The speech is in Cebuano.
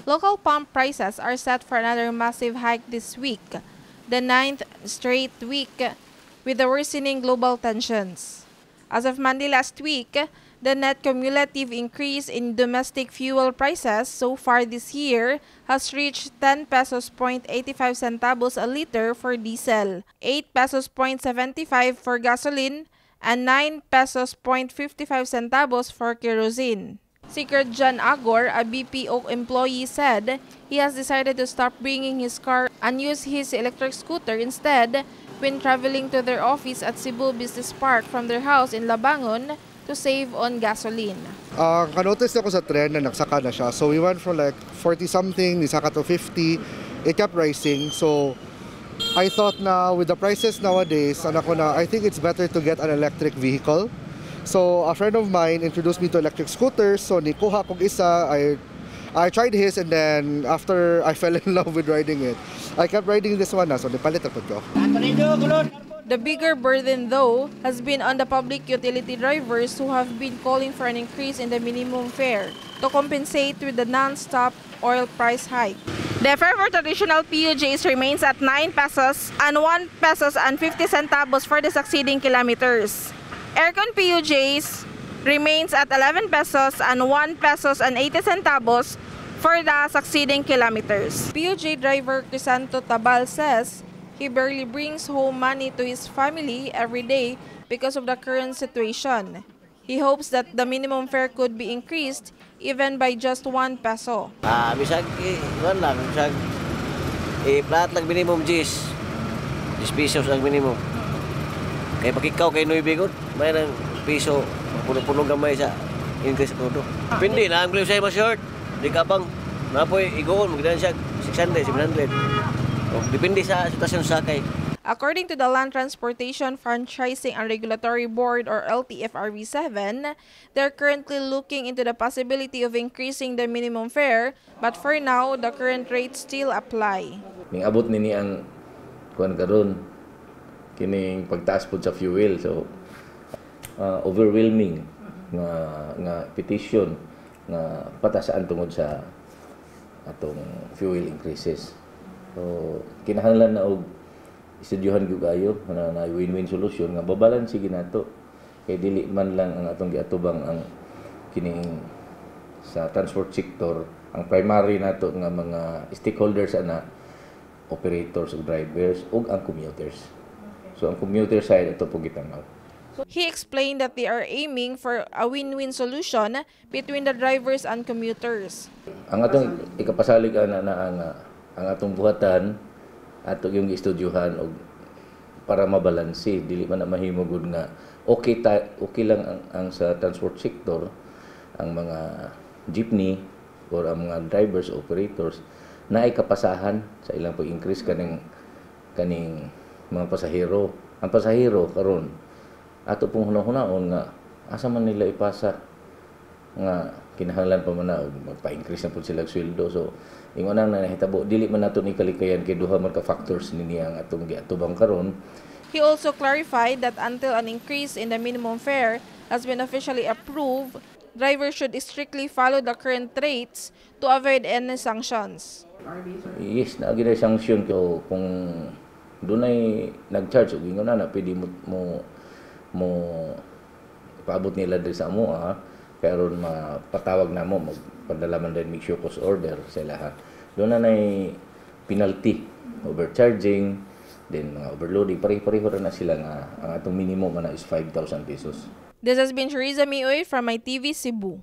Local pump prices are set for another massive hike this week, the ninth straight week with the worsening global tensions. As of Monday last week, the net cumulative increase in domestic fuel prices so far this year has reached 10 pesos point 85 centavos a liter for diesel, 8 pesos point 75 for gasoline, and 9 pesos point 55 centavos for kerosene. Secret John Agor, a BPO employee, said he has decided to stop bringing his car and use his electric scooter instead when traveling to their office at Cebu Business Park from their house in Labangon to save on gasoline. Kanotice nako sa trend na nagsaka na siya. So we went from like 40 something, nisaka to 50. It kept rising. So I thought na with the prices nowadays, ana ko na, I think it's better to get an electric vehicle. So a friend of mine introduced me to electric scooters. So nikuha kog isa, I tried his and then after I fell in love with riding it, I kept riding this one na. So nipalit na ko. The bigger burden, though, has been on the public utility drivers who have been calling for an increase in the minimum fare to compensate with the non-stop oil price hike. The fare for traditional PUJs remains at 9 pesos and 1 pesos and 50 centavos for the succeeding kilometers. Aircon PUJs remains at 11 pesos and 1 pesos and 80 centavos for the succeeding kilometers. PUJ driver Crisanto Tabal says he barely brings home money to his family every day because of the current situation. He hopes that the minimum fare could be increased even by just 1 peso. Ah, bisag kuan lang, bisag i-flat lang minimum 10. 10 pesos ang minimum. Kay pakikaw kay 9 gud, may nang piso puno-puno gamay sa increase sa krudo. Depende na ang sa mas short. Di ka bang napoy igoon magdaan siya 600, 700. O, depende sa sitwasyon sa sakay. According to the Land Transportation Franchising and Regulatory Board, or LTFRB 7, they're currently looking into the possibility of increasing the minimum fare, but for now, the current rates still apply. Ning abot nini ang kuan karon, kining pagtaas pod sa fuel, so overwhelming nga petition nga patasaan tungod sa atong fuel increases. So kinahanglan na og istudyuhan gyud kayo na win-win solution nga babalanse ginato, kay dili man lang ang atong giatubang ang kining sa transport sector. Ang primary nato nga mga stakeholders ana, operators ug drivers ug ang commuters. So ang commuter side ato po gitanaw. He explained that they are aiming for a win-win solution between the drivers and commuters. Ang atong ikapasalig ana na ang atong buhatan, ato yung istudyuhan og para mabalanse. Dili man na mahimo gud nga okay ta, okay lang ang sa transport sector, ang mga jeepney or ang mga drivers, operators, naay kapasahan sa ilang pag-increase kaning mga pasahero. Ang pasahero karon, ato pong hunahunahon nga asa man nila ipasa nga kinahanglan pa man na og magpa-increase na pud sila og sweldo. So ingon na nahitabo, dili man nato ni kalikayan kay duha man ka factors ni niya ang atong giatubang karon. He also clarified that until an increase in the minimum fare has been officially approved, drivers should strictly follow the current rates to avoid any sanctions. Yes, naa gyud sanction ko kung dunay nag-charge og ingon na pwede mo ipaabot nila diri sa amoa kay aron mapatawag namo, magpadala man din mig show cause order sa ilaha. Doon na nay penalty, overcharging, then mga overloading, pareho-pareho ra na sila nga ang atong minimum na is 5,000 pesos. This has been Shariza Mioy from MyTV Cebu.